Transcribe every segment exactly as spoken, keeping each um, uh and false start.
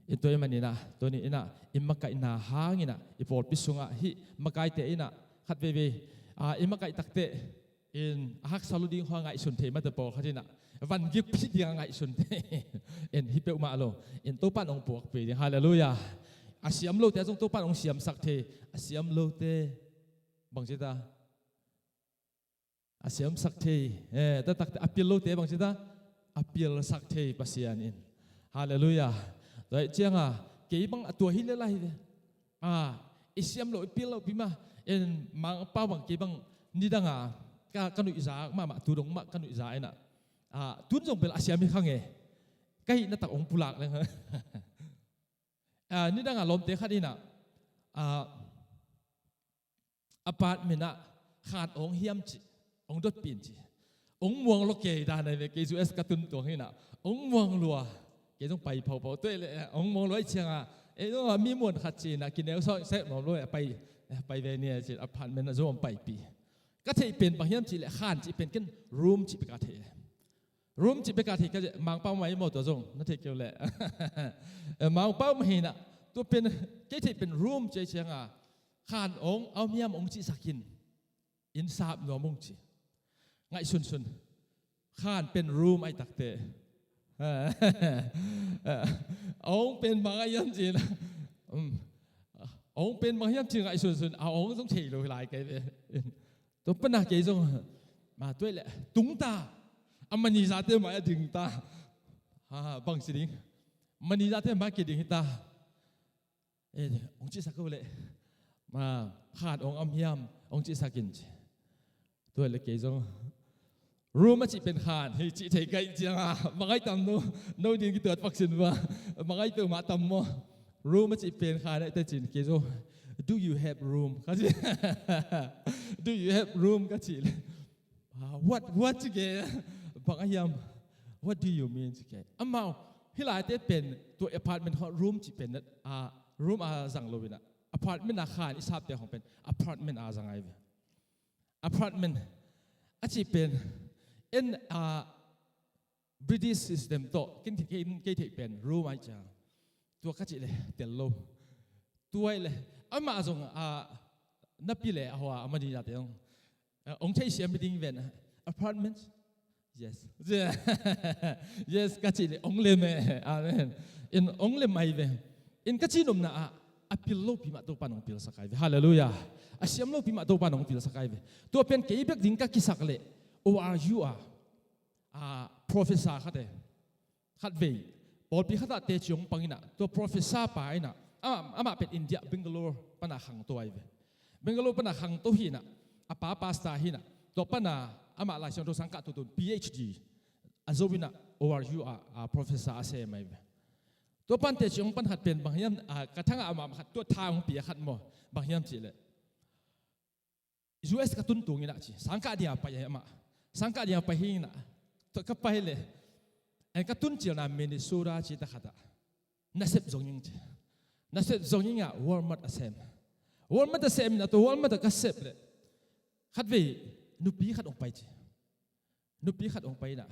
In tua ahih manin ah, tuni in ah i makaihna hangin ah i pawlpi sungah hih makaite in ah khat veivei, ah, i makaih takteh in a haksa lo ding khawng ngaihsun thei mate pawlkhat in ah van gikpih ding a ngaihsun thei. In hih peuhmah lo, in Topa'n hong puakpih ding. Halleluiah. A siam lote zong Topa'n hong siamsak thei. A siam lote bangci ta, a siamsak thei. Eh, taktakte a pil lote bangci ta, a pilsak thei Pasian in. Halleluiah. Tua ahih ciangin kei bang a tua hi lel lai ve. Ah, i siam lo, i pil lo pi mah. En, Mangpau bang kei bang nidang a ka, ka nuihza mahmah, tu dong mah ka nuihza in ah, ah, tun zong bel a siam hi kha nge. Ka hihna tak hong pulak leng. Ah, nidang a lawmte khat in ah, ah, apartment ah khan awng hiam cih hong dotpih in ci. Hong muang lua kei dan ahi ve, kei U S ka tun tuang hi in ah. Hong muang lua. Kei zong pai phopho. Tua ahih leh hong muang lua ahih ciangin, ei zong a mi muan khat ci in ah, kineu sawt sek nuam lo, a pai, a pai ve ni a ci, apartment ah zong hong paipih. Ka theih pen bang hiam cih leh khan cih pen ken room cih bek a thei. Room cih bek a thei ka, Mangpau mah hi maw tua zong, na thei kei uh leh. Eh, Mangpau mah hi in ah, tua pen, kei theih pen room ci ahih ciangin, khan awng a om hiam hong cihsak in, inn sap nuam ung ci. Ngaihsunsun. Khan pen room ahih takteh. Awng pen bang a hiam ci in ah. Um. Awng pen bang hiam ci ngaihsunsun. A awng zong thei lo hi lai kei ve. Tua pan a kei zong, ma tua ahih leh, tung ta. A mani zate mai a ding ta. Ha, bang ci ding. Mani zate mai a kiding hi ta. Eh, hong cihsak uh leh. Ma, khan awng a om hiam, hong cihsak in ci. Tua ahih leh kei zong. Room a cih pen khan hi cih thei ka hih ciangin, ma ngai tam no, no ding kituat pak sin va. Ma ngai peuhmah tam maw. Room a cih pen khan ahih teh ci in kei zong. Do you have room? Ka ci. Do you have room? Ka cih leh. Ah, what, what ci kei. Bang a hiam. What do you mean ci kei. Amau, hih laite pen, tua apartment khawng room cih pen, ah, room a zang lo in ah. Apartment a khan i sapte khawng pen, apartment a zang ahi ve. Apartment a cih pen, en, ah, British system tawh, ken, ken, kei theih pen, room ahih ciang. Tua ka cih leh, tel lo. Tua ahih leh, amah zong, ah, na pi leh, a hua, a mani zate zong. Ah, hong theihsiam hi ding ven, ah, apartment? Yes. Yes, ka cih leh, hong lem e. Amen. In hong lem ahi ve. In ka cih nopna ah, a pil lopi mah Topa'n hong pilsak ahi ve. Halleluiah. A siam lopi mah Topa'n hong pilsak ahi ve. Tua pen kei bek ding ka kisak leh, O R U a, ah, professor khat e. Khat vei, pawlpi khat ah teci hong pang in ah, tua professor pa in ah, amah, amah pen India, Bangalore pan a khangto ahi ve. Bangalore pan a khangto hi in ah, a pa pastor hi in ah, tua pan a amah Lai Siangtho sang kah tuntun P H D a zo in ah, O R U a, a professor a sem ahi ve. Tua pa'n teci hong pan khat pen bang hiam, ah, ka thangah amah khat, tua tha hong pia khat maw, bang hiam cih leh. U S ka tun tung in ah ci. Sangkah ding a pai ahi amah. Sangkah ding a pai hi in ah. Tua ka pai leh. En ka tun cilna Minnesota ci ta khat ah. Nasep zong ing ci. Nasep zong ing ah Walmart a sem. Walmart a sem in ah tua Walmart a ka sep leh. Khat vei nupi khat hong pai ci. Nupi khat hong pai in ah.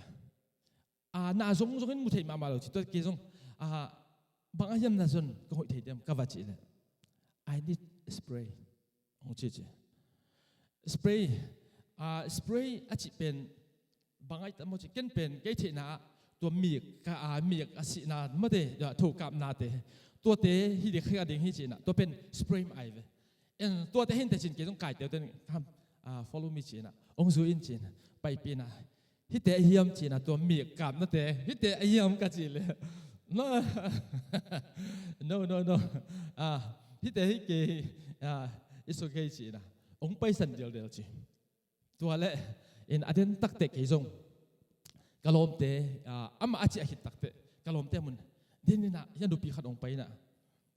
Ah, na zong zong in mu thei mahmah lo ci. Tua kei zong. Ah, bang a hiam na zon ka hoih thei diam ka va cih leh. I need spray. Hong ci ci. Spray, ah, spray a cih pen, bang ai tam maw ci, ken pen, kei theihna ah, tua mik, ka, ah, mik a sihna, mate, ah, thokapnate, tuate, hi ding, hi ding hi ci in ah, tua pen, spray mah ai ve. En, tuate hi in te ci in, kei zong kaite, uten, ham, ah, follow me ci in ah, hong zui in ci in, paipih in ah, hihte a hiam ci in ah, tua mik kapnate, hihte a hiam ka cih leh. No, no, no, no. Ah, hihte hi kei, ah, it's okay ci in ah. Hong paisan dialdal ci. Tua leh, in a den takteh kei zong. Ka lawmte, ah, amah a cih a khit takteh. Ka lawmte mun. Den in ah, hia nupi khat hong pai in ah.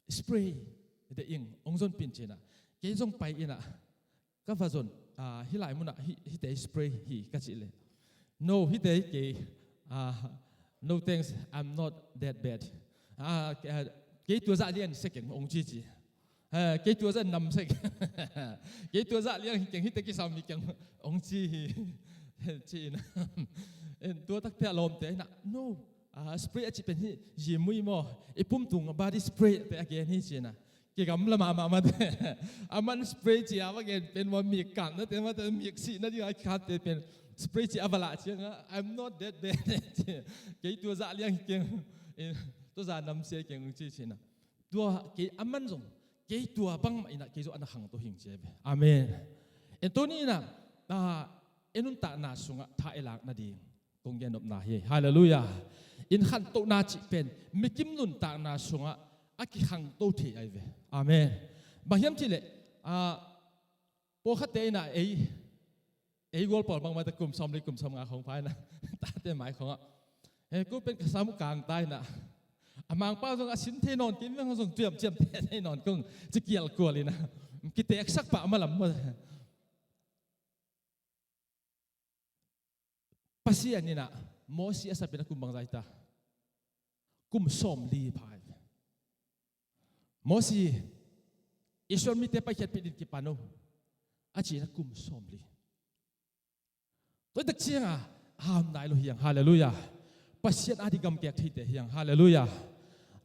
Spray, de ing, hong zonpih in ci in ah. Kei zong pai in ah. Ka va zon, ah, hih lai mun ah, hi, hihte spray hi ka cih leh. No, hihte hi kei, ah, no thanks, I'm not that bad. Ah, ke-, ah, kei tua zah lian se keng hong ci ci. Ah, kei tua zah nam se keng. Kei tua zah lian hi keng, hihte kisam hi keng hong ci hi. Ci in. En tua takteh a lawmte in ah, no. Ah, spray a cih pen hih, zimui maw, i pum tung body spray te a gen hi ci-in ah. Kigamla mahmah mate. Aman spray ci-a va gen pen maw, mik kamnate mate, mik sihna dingin a kikapte pen spray ci-a va lah ciangin ah, "I'm not that bad." Kei tua zah liang hi keng. Tua zah namsia keng ci ci-in ah. Tua kei aman zong, kei tua bangmah in ah kei zong a na khangto hing ci ve. Amen. En tuni in ah, ah, en nuntakna sungah tha i lakna ding kong gen nopna hi. Halleluiah. En khantohna cih pen mikim nuntakna sungah a kikhangto thei ahi ve. Amen. Bang hiam cih leh, ah, pawlkhatte in ah ei, ei gual pawl bangmah te kum sawmli kum sawmnga khong pha in ah, tate mai khong ah, "He, ko pen ka sam uh kangta in ah, a mangpau zong a sin thei nawn kei, mi hong zong tuam ciamteh thei nawn kong," ci kialkual in ah, kiteksak pah mah lam maw. Pasian in ah Mosi a sap in ah kum bangzah hi ta? Kum sawmli pha hi. "Mosi, Israel mite paikhiatpih dingin kipan un," a ci in ah kum sawmli. Tua hi tak ciangin ah, a ham nai lo hi hang. Halleluiah. Pasian ading gamkek theite hi hang. Halleluiah.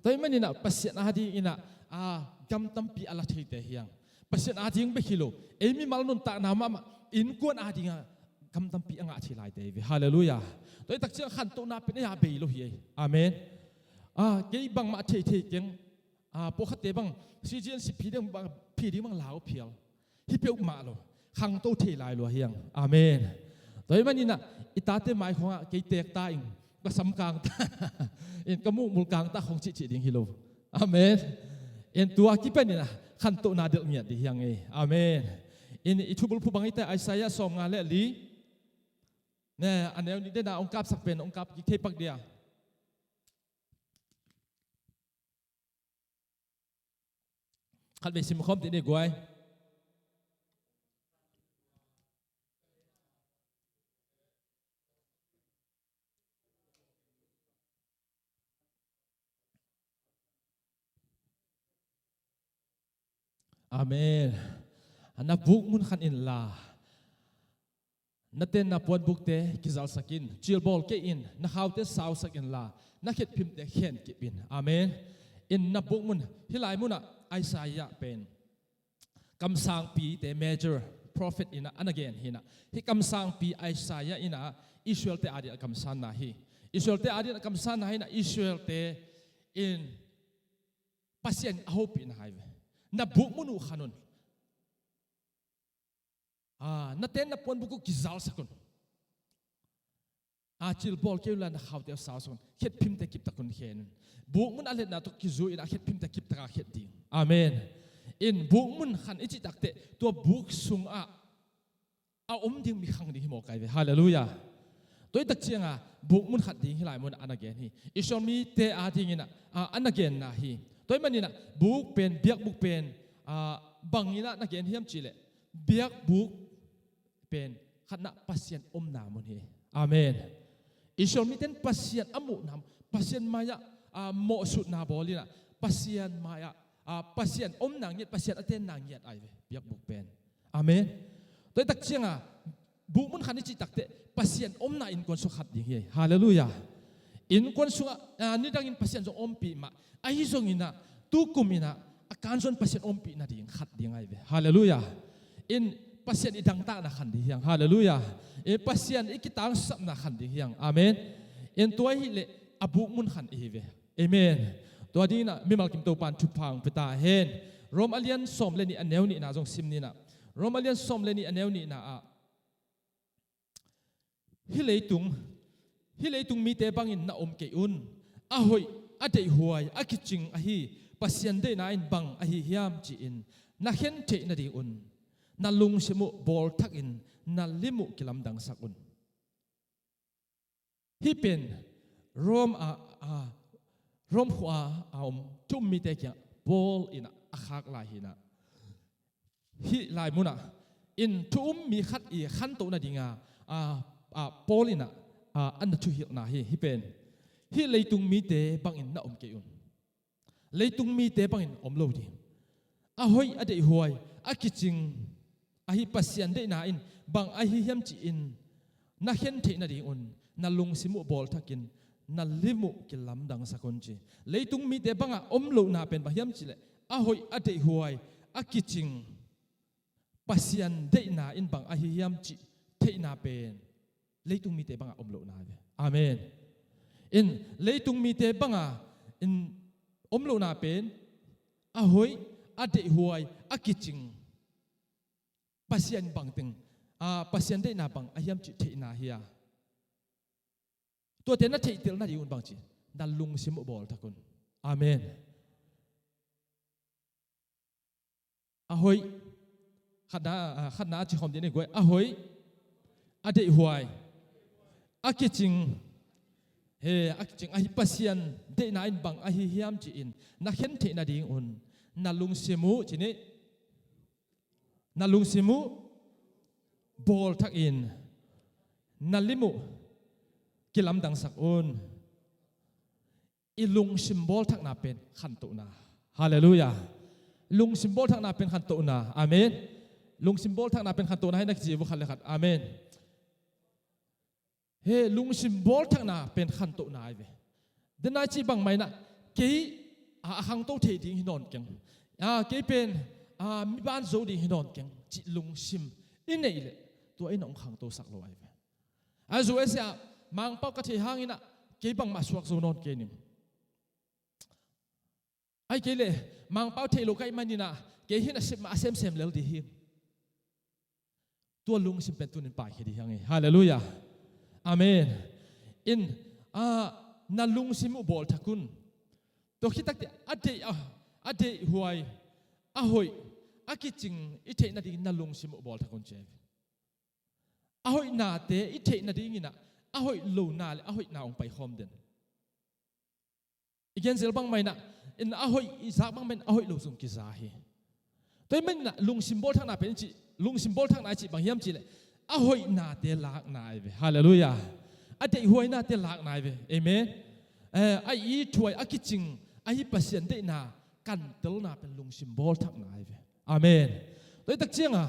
Tua ahih manin ah Pasian adingin ah, a, gam tampi a la theite hi hang. Pasian ading bek hi lo, ei mimal nuntakna mahmah, innkuan adingin ah gam tampi a ngah thei laite hi ve. Halleluiah. Tua hi tak ciangin khantohna pen ei a bei lo hi ei. Amen. Ah, kei bangmah theithei keng. Ah, pawlkhatte bang, C G N C phi ding bang, phi ding bang lau phial. Hih peuhmah lo, khangto thei lai lua hi hang. Amen. Tua ahih manin ah, i tate mai khong ah, "Kei teek ta ing, ka sam kangta ing, ka muhmul kangta," khong cihcih ding hi lo. Amen. En tua kipan in ah khantohna delh ngiat ding hi hang ei. Amen. En i thubulphuh bang hi ta, Isaiah sawmnga le li, ne, a neu nih den ah hong kapsak pen, hong kap kik thei pak dia. Khatvei sim khawm dih ni guai. Amen. Na buk mun khan inla, na tenna puanbukte kizalsak in. Cilbawl kei in, na khaute sausak inla, na khetphimte khenkip in. Amen. In na buk mun, hih lai munah Isaiah pen kamsangpite, major prophet in ah a na gen hi in ah. Hih kamsangpi Isaiah in ah Israelte adingin a kamsanna hi. Israelte adingin a kamsanna hi in ah, Israelte in Pasian a hopihna hi ve. Na buk mun uh khan un. Ah, na tenna puanbuk uh kizalsak un. Ah, cilbawl kei unla, na khaute uh sausak un. Khetphimte kiptak un khen un. Buk mun a liatna tawh kizui in ah khetphimte kiptak a khet ding. Amen. In buk mun khan i cih takteh, tua buk sungah a om ding mi khang ding hi mawk ahi ve. Halleluiah. Tua hi tak ciangin buk mun khat ding hih lai munah a na gen hi. Israel mite adingin ah, ah, a na genna hi. Tua ahih manin ah buk pen, biakbuk pen, ah, bangin ah na gen hiam cih leh, biakbuk pen khatna Pasian omna mun hi. Amen. Israel mite in Pasian a muhna, Pasian mai-ah, ah, mawhsutna bawl in ah, Pasian mai-ah, ah, Pasian omna ngiat, Pasian a tenna ngiat ahi ve, biakbuk pen. Amen. Tua hi tak ciangin buk mun khan i cih takteh, Pasian omna innkuan sung khat ding hi. Halleluiah. Innkuan sungah, ah, nidangin Pasian zong ompih mah, ahi zongin ah, tukum in ah, a kansuan Pasian ompih nading khat ding ahi ve. Halleluiah. In Pasian i dangtakna khan ding hi hang. Halleluiah. In Pasian i kitangsapna khan ding hi hang. Amen. In tua ahih leh a buk mun khan i hi ve. Amen. Tua dingin ah mimal kim Topa'n thupha hong pia ta hen. Rom a lian sawm le nih, a neu nihna zong sim ni in ah. Rom a lian sawm le nih, a neu nihna ah, hih leitung, hih leitung mite bangin na om kei un. A hoih, a deihhuai, a kicing ahi Pasian deihna in bang ahi hiam ci-in na khen theih nadingun na lungsim uh bawlthakin na lim uh kilamdangsak un. Hih pen Rom a, a, Rom khua a om thu um mite kiangah Paul in ah a khak lai hi in ah. Hih lai munah in thu um mi khat i khantoh nadinga, a, a, Paul in ah, a, a na thuhilhna hi. Hih pen, hih leitung mite bangin na om kei un. Leitung mite bangin om lo ding. A hoih, a deihhuai, a kicing ahi Pasian deihna in bang ahi hiam ci-in na khen theih nadingun na lungsim uh bawlthakin na lim uh kilamdangsak un ci. Leitung mite banga om lohna pen bang hiam cihleh, a hoih, a deihhuai, a kicing, Pasian deihna in bang ahi hiam cih theihna pen leitung mite banga om lohna ve. Amen. In leitung mite banga in om lohna pen a hoih, a deihhuai, a kicing, Pasian bangteng, a, Pasian deihna bang ahiam cih theihna hi a. Tuate na theihtel nadingun bang ci, na lungsim uh bawlthak un. Amen. A hoih, khatna, a, khatna a ci khawm dih ni guai. A hoih, a deihhuai, a kicing, he, a kicing, ahi Pasian deihna in bang ahi hiam ci-in na khen theih nadingun na lungsim uh ci ni. Na lungsim uh bawlthak in, na lim uh kilamdangsak un. I lungsim bawlthakna pen khantohna. Halleluiah. Lungsim bawlthakna pen khantohna. Amen. Lungsim bawlthakna pen khantohna hi na kici uh khat le khat. Amen. He, lungsim bawlthakna pen khantohna ahi ve. Denai cih bangmah inah kei a, a khangto thei ding hi nawn keng. A, kei pen a, mi ban zo ding hi nawn keng cih lungsim i neih leh tua inah hong khangtosak lo ahi ve. A, U S A ah Mangpau ka theih hanginah kei bangmah suak zo nawn kei ning. Ahih kei leh Mangpau theih loh ka hih maninah kei hinah sep mah a semsem lel dih hi. Tua lungsim pen tunin paikhia dih hi hang hi. Halleluiah. Amen. In, a, na lungsim uh bawlthak un. Tua khit takteh a deih, a, a deihhuai, a hoih, a kicing i theih nadingin na lungsim uh bawlthak un ci hi. A hoihnate i theih nadinginah a hoih lona le a hoihna hong paikhawm den. I genzel bangmah inah, in a hoih i zak bangmah in a hoih lo zong kiza hi. Tua hih maninah lungsim bawlthakna pen i cih, lungsim bawlthakna i cih bang hiam cihleh a hoihnate lakna ahi ve. Halleluiah. A deihhuainate lakna ahi ve. Amen. Eh, a ithuai, a kicing, ahi Pasian deihna kantelna pen lungsim bawlthakna ahi ve. Amen. Tua hih tak cianga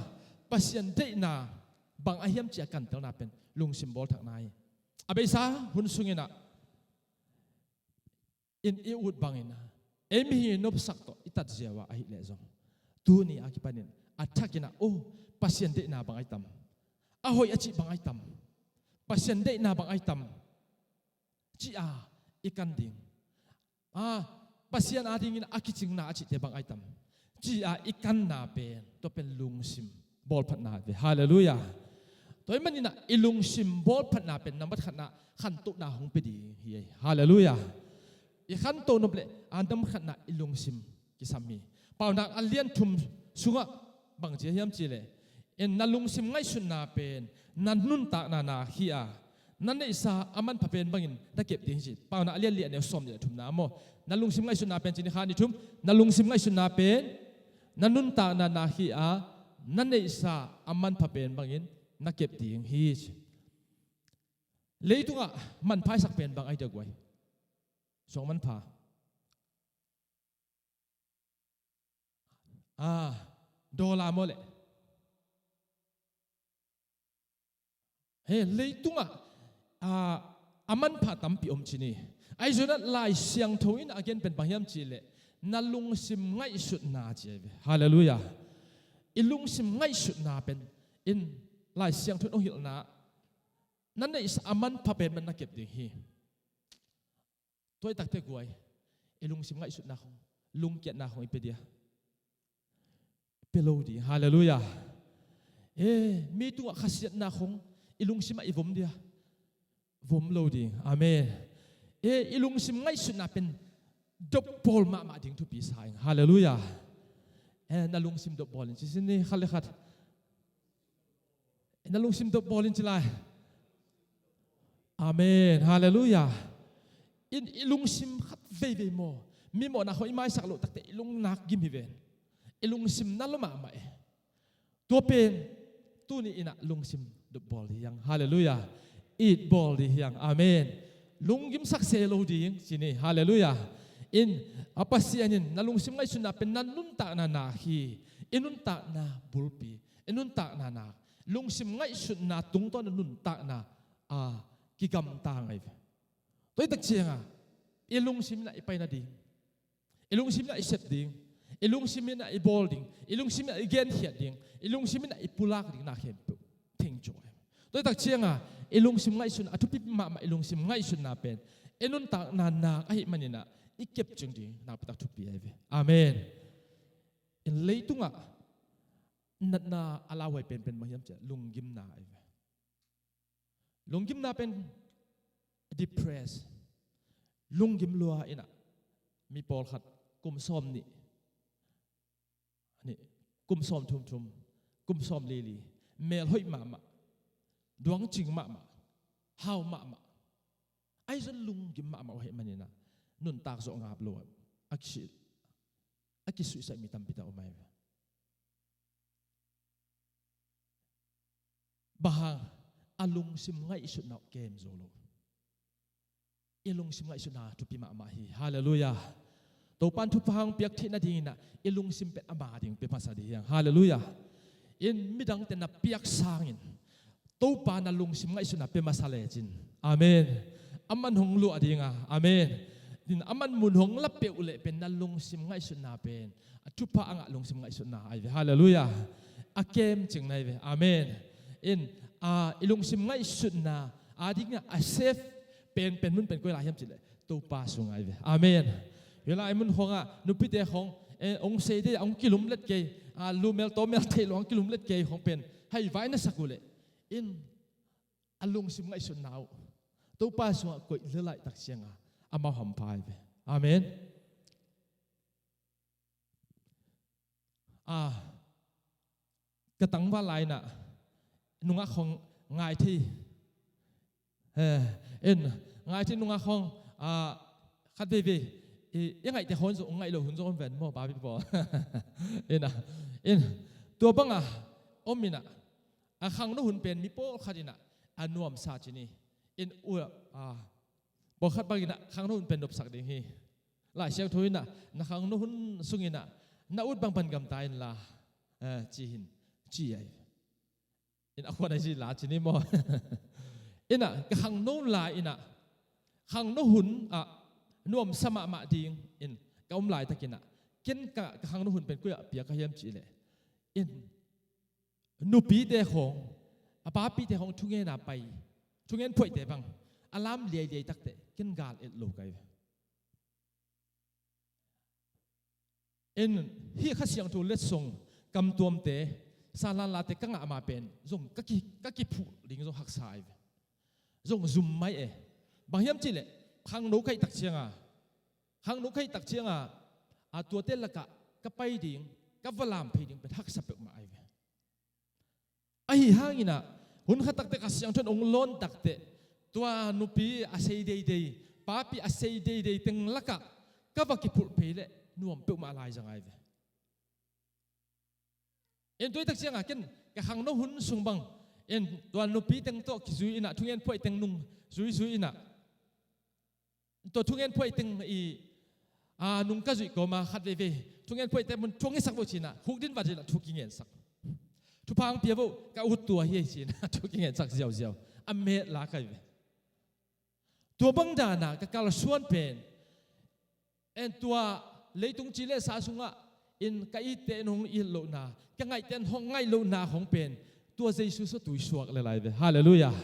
Pasian deihna bang ahiam cih a kantelna pen lungsim bawlthakna hi. A beisa hun sunginah in i ut bangin ei mihing i nopsak tawh i tat ziau a ahih leh zong tuni a kipanin a thakinah, oh, Pasian deihna bang ahi tam, a hoih a cih bang ahi tam, Pasian deihna bang ahi tam, ci-a i kan ding. A, Pasian adingin a kicingna a cihte bang ahi tam, ci-a i kanna pen tua pen lungsim bawlphatna ve. Halleluiah. Tua hih maninah i lungsim bawlphatna pen nambat khatna khantohna hong pia ding hi. Halleluiah. I khantoh nop leh a nambat khatna i lungsim kisam hi. Paunak a lian thum sungah bang ci hiam cihleh, in na lungsim ngaihsutna pen na nuntakna na khi a, na neihsa a manpha pen bangin na kep ding hi ci. Paunak a lian li a neu sawm nih le thumna maw. Na lungsim ngaihsutna pen ci ni kha ni thum. Na lungsim ngaihsutna pen na nuntakna na khi a, na neihsa a manpha pen bangin na kep ding hi ci. Leitungah manpha i sak pen bang ahi dia guai? Suang manpha. Ah, dollar maw leh? He, leitungah, ah, a manpha tampi om ci ni. Ahi zongin Lai Siangtho in a gen pen bang hiam cihleh, na lungsim ngaihsutna ci ahi ve. Halleluiah. I lungsim ngaihsutna pen in Lai Siangtho in hong hilhna, na neihsa a manpha pen bang na kep ding hi. Tua hih takteh guai, i lungsim ngaihsutna khong, lungkiatna khong i pia dia? Pia lo ding. Halleluiah. Eh, mi tungah khasiatna khong i lungsimah i vom dia? Vom lo ding. Amen. Eh, i lungsim ngaihsutna pen dopbawl mahmah ding thupi sa ing. Halleluiah. Eh, na lungsim dopbawl in ci sin ni khat le khat. Na lungsim dopbawl in ci lai. Amen. Halleluiah. In i lungsim khat veivei maw, mi mawhna khong i maisak loh takteh i lungnak gim hi ven. I lungsim na lo mahmah e. Tua pen tuni inah lungsim dopbawl dih hi hang. Halleluiah. Itbawl dih hi hang. Amen. Lunggimsak se lo ding ci ni. Halleluiah. In a Pasian in na lungsim ngaihsutna pen na nuntakna na hi. I nuntakna bulpi, i nuntakna nak, lungsim ngaihsutna tungtawn a nuntakna a kigamta ngai ve. Tua hi tak cianga i lungsim inah i pai nading, i lungsim inah i sep ding, i lungsim inah i bawl ding, i lungsim inah i genkhiat ding, i lungsim inah i pulak ding na khempeuh thengcung ahi. Tua hi tak cianga i lungsim ngaihsun a thupi mahmah, i lungsim ngaihsutna pen i nuntakna nak ahih maninah i kepcing ding nakpitak thupi ahi ve. Amen. In leitungah natna a lauhuai penpen bang hiam ciah lunggimna ahi ve. Lunggimna pen depress, lunggim lua inah mi pawlkhat kum sawm nih, nih, kum sawm thum thum, kum sawm li li, mel hoih mahmah, duangcing mahmah, hau mahmah, ahi zong lunggim mahmah uh ahih maninah nuntak zawh ngap lo a, a kisi, a kisuihsak mi tampi tak om ahi ve. Bang hang? A lungsim ngaihsutna uh kem zo lo. I lungsim ngaihsutna thupi mahmah hi. Halleluiah. Topan thupha hong piak theih nadinginah i lungsim pen ama ding pia masa ding hi hang. Halleluiah. In midangte na piak sangin Topa na lungsim ngaihsutna pia masa lecin, amen, aman hong luah dinga, amen, in aman mun hong la peuh leh pen na lungsim ngaihsutna pen a thupha a ngah lungsim ngaihsutna ahi ve. Halleluiah. A kemcing na hi ve. Amen. In, a, i lungsim ngaihsutna a dingah a safe penpen mun pen koi lai hiam cihleh Topa sung ahi ve. Amen. Hi lai mun khongah nupite khong, eh, hong sei dei a hong kilum let kei, a, lumel tawmel theih lo hong kilum let kei khong pen hai vai na sak uh leh in a lungsim ngaihsutna uh Topa sungah koih lelaih tak cianga amau hampha ahi ve. Amen. A, ka tangval lai inah nungak khong ngai thei, eh, in ngai thei nungak khong, a, khat veivei i, i ngaihte khong zong ngaih lo hun zong om ven maw, babi pawl. Inah, in tua banga om inah a khangno hun pen mi pawlkhat inah a nuamsa cin hi. In ua, a, pawlkhat bang inah khangno hun pen nopsak ding hi. Lai Siangtho inah na khangno hun sunginah na ut bang pan gamta inla, eh, ci hin, ci ahi. In a khuan ahi ci la ci ni maw? Inah ka khangno lai inah khangno hun ah nuamsa mahmah ding in ka om laitakinah ken ka, ka khangno hun pen koi ah piak ka hiam cihleh in nupite khong, a papite khong thungena pai, thungen phuaihte bang a lam liailiai takteh ken gal et lo kai ve. In hih Kha Siangtho letsong kamtuamte, sanlanlate ka ngah ma pen zong ka ki, ka kiphuh ding zong haksa ahi ve. Zong zum mai e. Bang hiam cihleh khangno ka hih tak cianga, khangno ka hih tak cianga, a, tuate lakah ka pai ding, ka va lam phei ding pen haksa peuhmah ahi ve. Ahi hanginah hun khat takteh Kha Siangtho in hong lawn takteh tua nupi a sei deidei, papi a sei deidei teng lakah ka va kiphulh phei leh nuam peuhmah lai zang ahi ve. En tuaitak cianga ken ka khangno hun sung bang en tua nupi teng tawh kizui inah thungen phuaih teng nung zuizui inah tua thungen phuaih teng i, a, nung ka zuih kawma khat veivei thungen phuaih teng mun thuang i sak vo cinah khuk din vat inah thu kingensak. Thupha ang pia vo ka ut tua hi ei cinah thu kingensak ziauziau. A met la kai ve. Tua bang dana ka kalsuan pen en tua leitung ci le sa sungah in ka itte in hong it lohna, ka ngaihte in hong ngaih lohna hong pen tua Jesu sua tuisuak le lai ve. Halleluiah.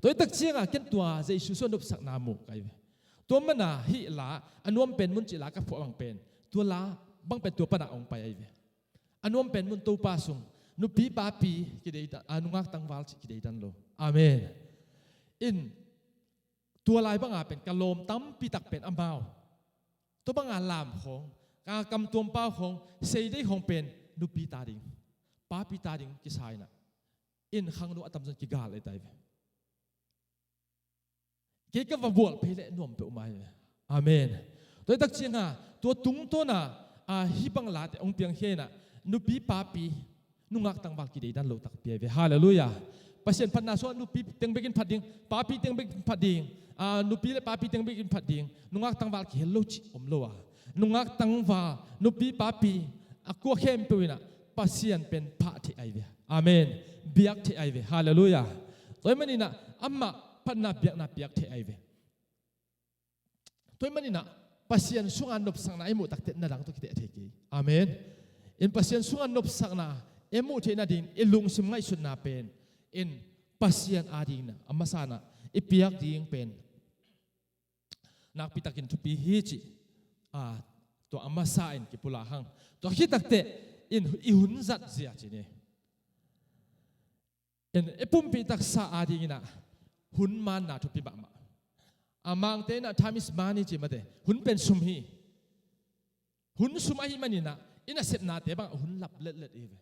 Tuaitak cianga ken tua Jesu sua nopsakna mu kai ve. Tua mana hih la a nuam pen mun cih la ka phuah bang pen tua la bang pen tua pana hong pai ahi ve. A nuam pen mun Topa sung nupi papi kideidan, a, nungak tangval cih kideidan lo. Amen. In tua lai banga pen ka lawm tampi tak pen amau tua banga lam khawng, ka kamtuampau khawng, seidei khawng pen nupi ta ding, papi ta ding kisa inah in khangno a tamzon kigal ei tai ve. Kei ka va bual phei leh nuam peuhmah hi ve. Amen. Tuaitak cianga tua tungtawna, a, hih bang late hong piangkhia inah nupi papi nungak tangval kideidan lo takpi ahi ve. Halleluiah. Pasian phatna sungah nupi teng bekin phat ding, papi teng bekin phat ding, a, nupi le papi teng bekin phat ding, nungak tangval kihel lo cih om lo a, nungak tangval, nupi papi a kua khempeuh inah Pasian pen phah theih ahi ve. Amen. Biak theih ahi ve. Halleluiah. Tua ahih maninah amah phatna biakna piak theih ahi ve. Tua ahih maninah Pasian sungah nopsakna i muh takte na dang tawh kiteh thei kei. Amen. In Pasian sungah nopsakna i muh theih nading i lungsim ngaihsutna pen in Pasian adingin a masa inah i piak ding pen nakpitakin thupi hi cih, a, tua a masa in kipulak hang. Tua khit takteh in i hun zat zia ci ni. In i pumpi taksa adinginah hun manna thupi mahmah. A Mangte inah time is money ci mate, hun pen sum hi. Hun sum ahih maninah i nasepnate bangah hun lap letlet hi ve.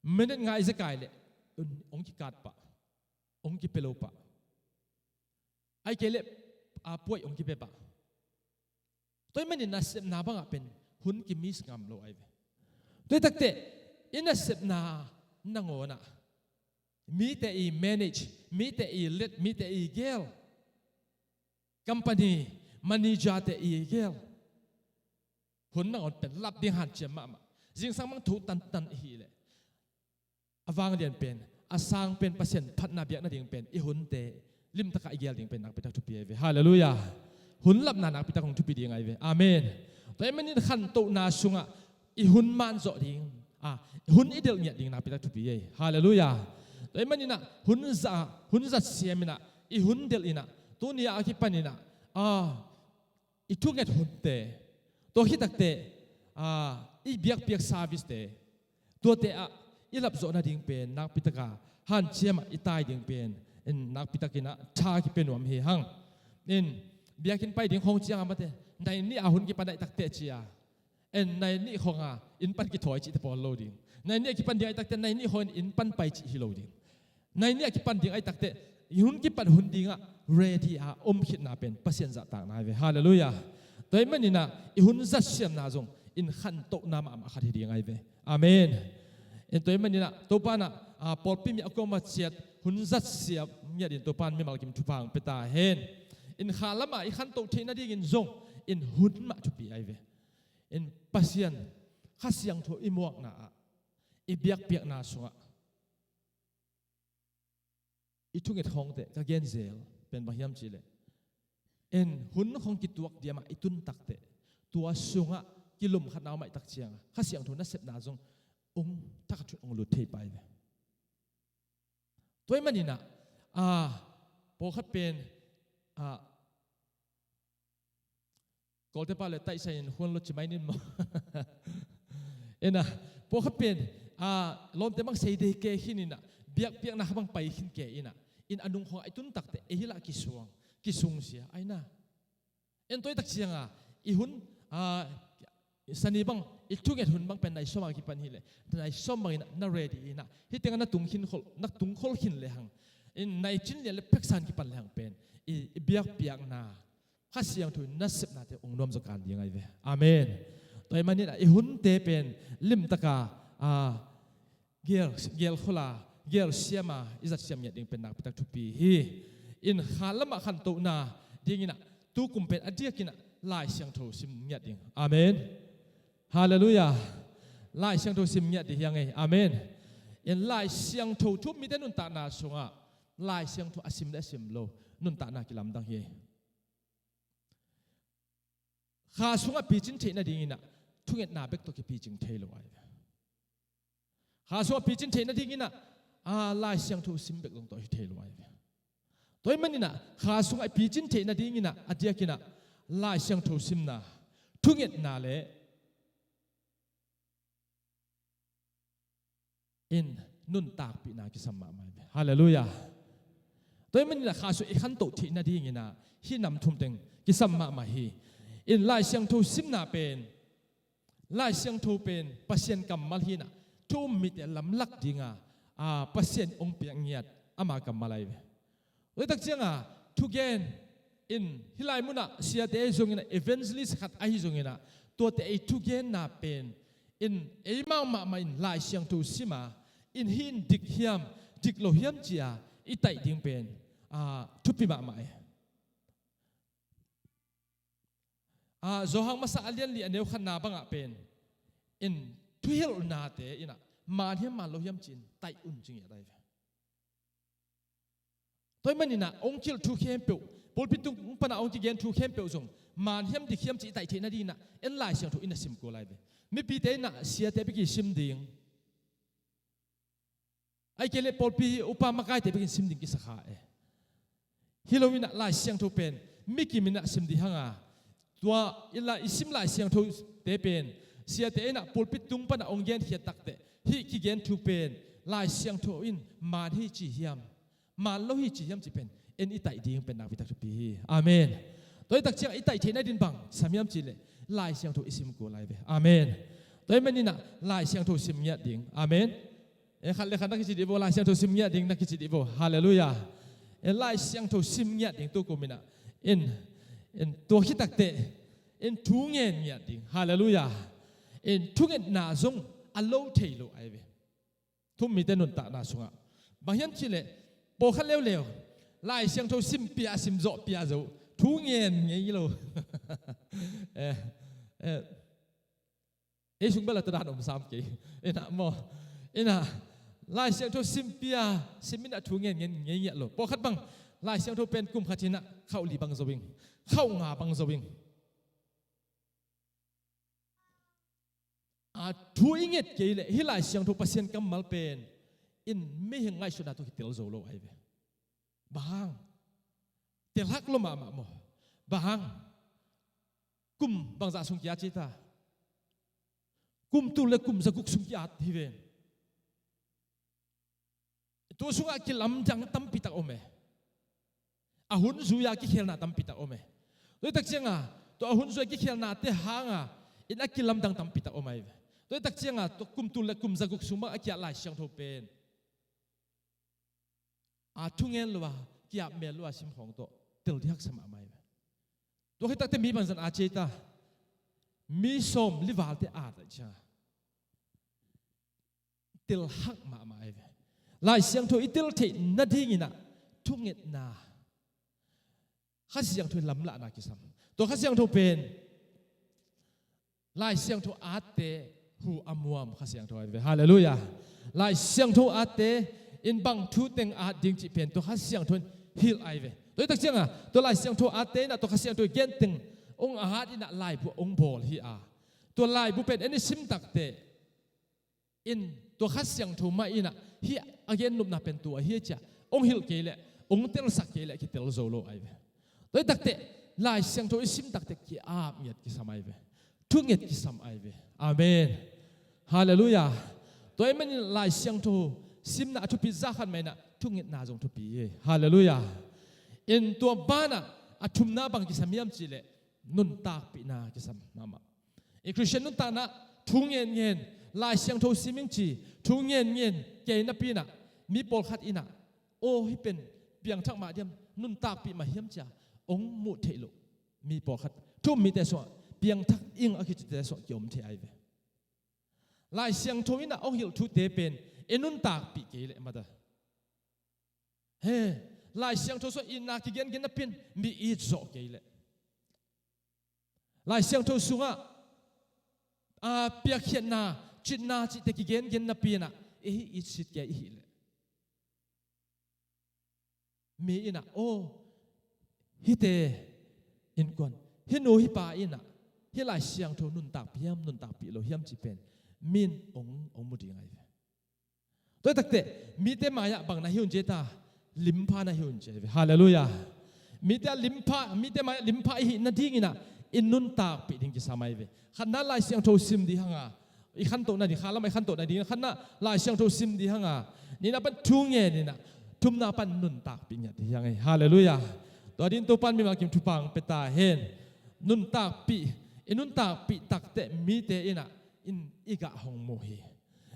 Minute nga i zekai leh hong kikat pah, hong kipia lo pah. Ahih kei leh a puai hong kipia pah. Tua ahih manin nasepna bangah pen hun kimiss ngam lo ahi ve. Tua ahih takteh i nasepna nangawnah mite i manage, mite i let, mite i gel, company manager-te i gel hun nangawn pen lap ding hanciam mahmah. Zingsang bang tho tantan i hih leh a vanglian pen, a sang pen Pasian phatna biak nading pen i hunte limtakah i gel ding pen nakpitak thupi ahi ve. Halleluiah. Hun lapna nakpitak hong thupi ding ahi ve. Amen. Tua ahih manin khantohna sungah i hun man zawh ding, a, hun i delh ngiat ding nakpitak thupi ahi. Halleluiah. Tua ahih maninah hun za, hun zat siam inah i hun delh inah tuni a kipan inah, a, i thunget hunte, tua khit takteh, a, i biakpiak service-te, tuate ah i lapzawh nading pen nakpitaka hanciamah i tai ding pen in nakpitakinah tha kipia nuam hi hang. In biakinn pai ding khong cianga mate, nai nih a hun kipan ahih takteh cia, in nai nih khonga inn pan kithawi cihte pawl lo ding. Nai nih a kipan ding ahih takteh nai nih khongin inn pan pai cih hi lo ding. Nai nih a kipan ding ahih takteh i hun kipat hun dingah ready a om khitna pen Pasian zahtakna ahi ve. Halleluiah. Tua ahih maninah i hun zat siamna zong in khantohna mahmah khat hi ding ahi ve. Amen. In tua ahih maninah Topa inah, a, pawlpi mi a kuama ciat hun zat siam ngiatin Topa in mimal kim thupha hong pia ta hen. In kha lamah i khantoh theih nadingin zong in hun mah thupi ahi ve. In Pasian Kha Siangtho i muakna ah, i biakpiakna sungah i thunget khawngte ka gen zel pen bang hiam cihleh, en hun khawng kituak diamah i tun takteh tua sungah kilum khatna om ahih tak cianga Kha Siangtho nasepna zong ung thakhat hun ung lut thei pai ve. Tua ahih maninah, a, pawlkhat pen, a, Kawlte pa le taihsa in huan lo ci mai nin maw? Ena, pawlkhat pen, a, lawmte bang sei dei ke khin inah, biakpiakna kha bang pai khin ke inah, in a nung khawngah i tun takteh ei hi lah kisuang, kisungsia ai na. En tua ahih tak cianga i hun, a, sani bang i thunget hun bang pen nai sawm a kipan hileh, nai sawm bang inah na ready inah, hih tengah na tung khin khol, na tung khol khin lehang, in nai cin lian le pheksa in kipan lehang pen i, i biakpiakna Kha Siangtho in nasepnate ung nuam zaw kan ding ahi ve. Amen. Tua ahih maninah i hunte pen limtaka, a, gel, gelkhola, gelsiama i zatsiam ngiat ding pen nakpitak thupi hi. In kha lamah khantohna dinginah tukum pen a diakinah Lai Siangtho sim ngiat ding. Amen. Halleluiah. Lai Siangtho sim ngiat ding hi a ngei. Amen. In Lai Siangtho thu-um mite nuntakna sungah Lai Siangtho a sim le a sim lo nuntakna kilamdang hi. Kha sungah picin theih nadinginah thungetna bek tawh kipicing thei lo ahi ve. Kha sungah picin theih nadinginah, a, Lai Siangtho sim bek dong tawh hi thei lo ahi ve. Tua ahih maninah kha sungah picin theih nadinginah a diakinah Lai Siangtho simna, thungetna le in nuntakpihna kisam mahmah hi. Halleluiah. Tua ahih maninah kha sung i khantoh theih nadinginah hih nam thum teng kisam mahmah hi. In Lai Siangtho simna pen, Lai Siangtho pen Pasian kammal hinah thu-um mite lamlak dinga, a, Pasian hong piak ngiat ama kammal ahi ve. Tua ahih tak cianga thugen in hih lai munah siate ahi zonginah, evangelist khat ahi zonginah, tuate ei thugenna pen in eimau mahmah in Lai Siangtho sima in hih in dik hiam, dik lo hiam cia i taih ding pen, a, thupi mahmah e. A, Johan masa a lianli a neu khatna bangah pen in thuhilhnate inah man hiam man lo hiam ci-in taih un ci ngiat ahi ve. Tua ahih maninah hong kilh thu khempeuh Pulpit tung pana hong kigen thu khempeuh zong man hiam dik hiam cih i taih theih nadingin ah en Lai Siangtho in ah sim kul lai ve. Mipite in ah siate bek in sim ding. Ahih kei leh pawlpi upa makaite bek in sim ding kisa kha e. Hi lo in ah Lai Siangtho pen mi kim in ah sim ding hang a, tua i la i sim Lai Siangthote pen siate in ah pulpit tung pana hong genkhiat takteh hih kigen thu pen Lai Siangtho in man hi ci hiam, man lo hi ci hiam cih pen en i taih ding pen nakpi tak thupi hi. Amen. Tua hi tak ciang i taih theih nadingin bang sam hiam cih leh Lai Siangtho i sim kul lai ve. Amen. Tua ahih manin ah Lai Siangtho sim ngiat ding. Amen. E, khat le khat na kici dih vo, Lai Siangtho sim ngiat ding na kici dih vo. Halleluiah. E, Lai Siangtho sim ngiat ding tu kum in ah. In, in tua khit takteh in thu ngen ngiat ding. Halleluiah. In thungetna zong a lo thei lo ahi ve. Thu-um mite nuntakna sungah bang hiam cih leh pawlkhat leuleu Lai Siangtho sim pia, sim zawh pia zo, thu ngen ngei lo. Eh, eh, ei sung bel a tua dan om sam kei. In ah maw, in ah Lai Siangtho sim pia, sim in ah thu ngen ngen ngei ngiat lo. Pawlkhat bang Lai Siangtho pen kum khat in ah khauh li bang zo ing, khauh nga bang zo ing. A, thu i nget kei leh hih Lai Siangtho Pasian kammal pen in mihing ngaihsutna tawh kitel zo lo ahi ve. Bang hang? Tel hak lo mahmah maw? Bang hang? Kum bangzah sung ki-at ci ta? Kum tul le kum zaguk sung ki-at hi ven. Tua sungah kilamdang tampi tak om e. A hun zui-a kikhelna tampi tak om e. Tua hi tak cianga tua a hun zui-a kikhelnate hanga in a kilamdang tampi tak om ahi ve. Tua hi tak cianga tua kum tul le kum zaguk sung bang a ki-at Lai Siangtho pen a thungen lo a, ki-ap mel lo a sim khawng tawh tel ding haksa mahmah ahi ve. Tua khit takteh mi bangzah a ci ta? Mi sawm li valte at ahih cianga tel hak mahmah ahi ve. Lai Siangtho i tel theih nadingin ah thungetna, Kha Siangtho in lamlahna kisam. Tua Kha Siangtho pen Lai Siangtho atte hu a muam Kha Siangtho ahi ve. Halleluiah. Lai Siangtho atte in bang thu teng at ding cih pen tua Kha Siangtho in hilh ahi ve. Tua hi tak cianga tua Lai Siangtho atte in ah tua Kha Siangtho in gen teng hong at in ah laibu hong bawl hi a, tua laibu pen en i sim takteh in tua Kha Siangtho mah in ah hih a gen nopna pen tua hi ci-a hong hilh kei leh, hong telsak kei leh kitel zo lo ahi ve. Tua hi takteh Lai Siangtho i sim takteh ki-ap ngiat kisam ahi ve. Thunget kisam ahi ve. Amen. Halleluiah. Tua ahih manin Lai Siangtho simna a thupi zah khat mah in ah thungetna zong thupi hi. Halleluiah. In tua banah a thumna bang kisam hiam cih leh nuntakpihna kisam mahmah. I Khristian nuntakna thu ngen ngen, Lai Siangtho sim ing ci thu ngen ngen kei napi in ah mi pawlkhat in ah aw hih pen piangthak mah diam, nuntakpih mah hiam ci-a hong muh theih loh mi pawlkhat, thu-um mite sungah piangthak ing a kicite sungah ki-om thei ahi ve. Lai Siangtho in ah hong hilh thute pen i nuntakpih kei leh mata. He, Lai Siangtho sungah itna kigengen napi in mi it zawh kei leh, Lai Siangtho sungah a, piakkhiatna, citna cihte kigengen napi in ah i hi itsit kei i hih leh, mi in ah aw hihte innkuan, hih nu hih pa in ah hih Lai Siangtho nuntakpih hiam, nuntakpih lo hiam cih pen mi in hong, hong mu ding ahi ve. Tua hi takteh mite mai-ah bang na hi un ci ta? Limpha na hi un ci ahi ve. Halleluiah. Mite a limpha, mite mai-ah limpha i hih nadingin ah i nuntakpih ding kisam ahi ve. Khatna Lai Siangtho sim ding hanga i khantoh nading, kha lamah i khantoh nading, khatna Lai Siangtho sim ding hanga, nihna pan thu ngen in ah, thumna pan nuntakpih ngiat ding hi hang e. Halleluiah. Tua dingin Topa'n mimal kim thupha hong pia ta hen. Nuntakpih, i nuntakpih takteh mite in ah in i gah hong mu hi.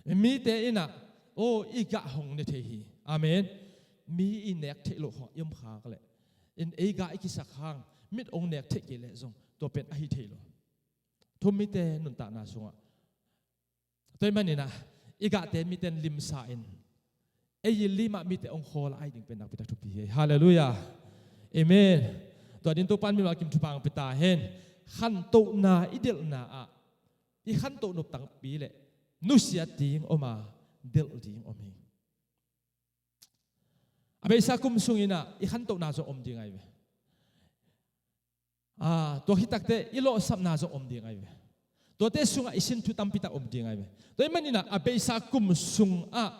Mite in ah aw i gah hong ne thei hi. Amen. Mi i nek theih loh khawng i om khak leh in ei gah i kisak hang mit hong nek theih kei leh zong tua pen ahi thei lo. Thu-um mite nuntakna sungah tua ahih manin ah i gahte mite in limsa in ei i lim ah mite hong khawl a, ahi ding pen nakpi tak thupi hi. Halleluiah. Amen. Tua dingin Topa'n mimal kim thupha hong pia ta hen. Khantohna i delhna ah i khantoh nop takpi leh nusiat ding om a, delh ding om hi. A beisa kum sungin ah i khantohna zong om ding ahi ve. Aa, tua khit takteh i lawhsapna zong om ding ahi ve. Tuate sungah i sin thu tampi tak om ding ahi ve. Tua ahih maninah a beisa kum sungah,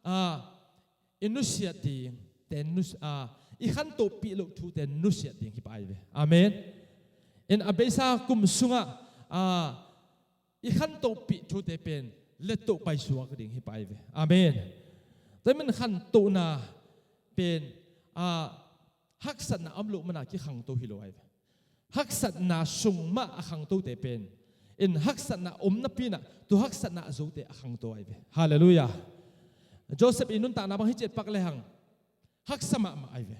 aa, i nusiat ding te nus-, aa, i khantohpih loh thute nusiat ding hi pah ahi ve. Amen. In a beisa kum sungah, aa, i khantohpih thute pen lettoh paisuak ding hi pah ahi ve. Amen. Tua ahih manin khantohna pen, aa, haksatna om loh mana kikhangto hi lo ahi ve. Haksatna sung mah a khangtote pen, in haksatna om napi inah tua haksatna a zote a khangto ahi ve. Halleluiah. Joseph i nuntakna bang hi ciat pak lehang haksa mahmah ahi ve.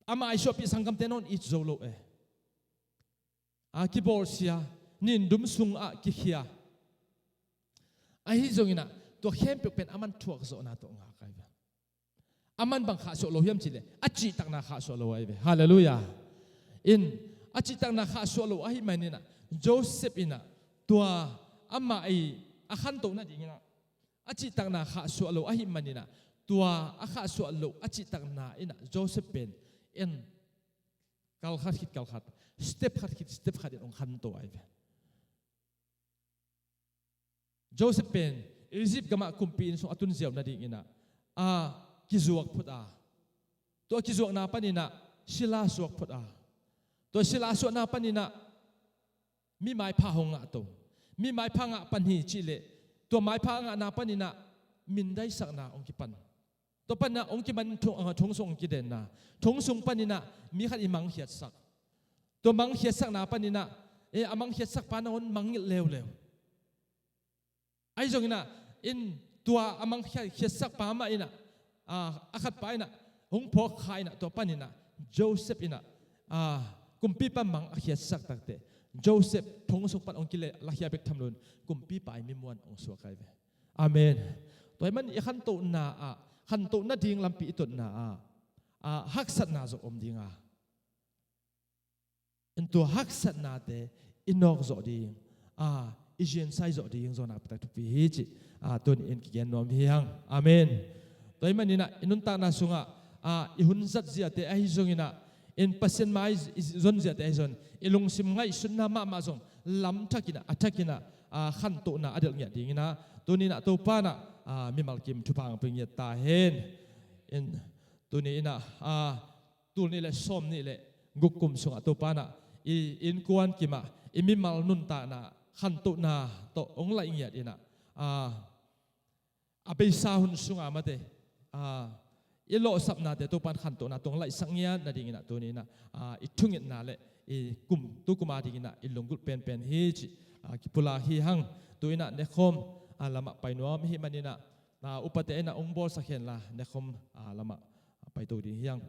Amah i suahpih sanggamte nawn it zo lo e. A kibawlsia, nindum sungah kikhia. Ahi zonginah tua khempeuh pen aman thuakzawhna tawh ngak ahi ve. Aman bang khahsuah lo hiam cihleh a cihtakna khahsuah lo ahi ve. Halleluiah. In a cihtakna khahsuah lo ahih maninah Joseph inah tua amah i a khantoh nadinginah a cihtakna khahsuah lo ahih maninah tua a khahsuah lo a cihtakna inah Joseph pen in kal khat khit kal khat, step khat khit step khat in hong khanto ahi ve. Joseph pen Egypt gamah kumpi inn sung a tun ziau nadinginah a kizuak phot a, tua kizuakna paninah sila suak phot a, tua sila suakna paninah mi maipha hong ngahto. Mi maipha ngah pan hi cihleh tua maipha ngahna paninah mindaisakna hong kipan. Tua paninah hong kiman thong, ah, thong sung hong kidenna. Thong sung paninah mi khat i mangkhiatsak. Tua mangkhiatsakna paninah, eh, a mangkhiatsakpa nangawn mangngilh leuleu. Ahi zonginah in tua a mangkhiatsakpa mah inah, ah, a khatpa inah hong phawk kha inah tua paninah Joseph inah, ah, kumpipa mang a khiatsak takteh Joseph thong sung pan hong kileh lakhia bek tham loin kumpipa i mimuan hong suak ahi ve. Amen. Tua ahih man i khantohna ah, khantoh nading lampi i totna ah, ah, haksatna zong om dinga, in tua haksatnate i nawk zawh ding, ah, i zinsai zawh ding zong nakpi tak thupi hi cih, ah, tuni in kigen nuam hi hang. Amen. Tua ahih maninah i nuntakna sungah, ah, i hun zat ziate ahi zonginah in Pasian mai i zon ziate ahi zong i lungsim ngaihsutna mahmah zong lam thakinah, a thakinah, ah, khantohna a delh ngiat dinginah tuni inah Topa inah, ah, mimal kim thupha hong pia ngiat ta hen. In tuni inah, ah, tul nih le sawm nih le guk kum sungah Topa inah i innkuan kimah i mimal nuntakna khantohna tawh hong laih ngiat inah, ah, a beisa hun sunga mate, ah, i lawhsapnate Topa in khantohna tawh hong laihsak ngiat nadinginah tuni inah, ah, i thungetna le i kum, tu kum a dinginah i lunggulh penpen hi cih, ah, kipulak hi hang. Tu inah nekhawm, ah, lamah pai nuam i hih maninah, ah, upate inah hong bawlsak henla nekhawm, ah, lamah, ah, paito ding hi hang.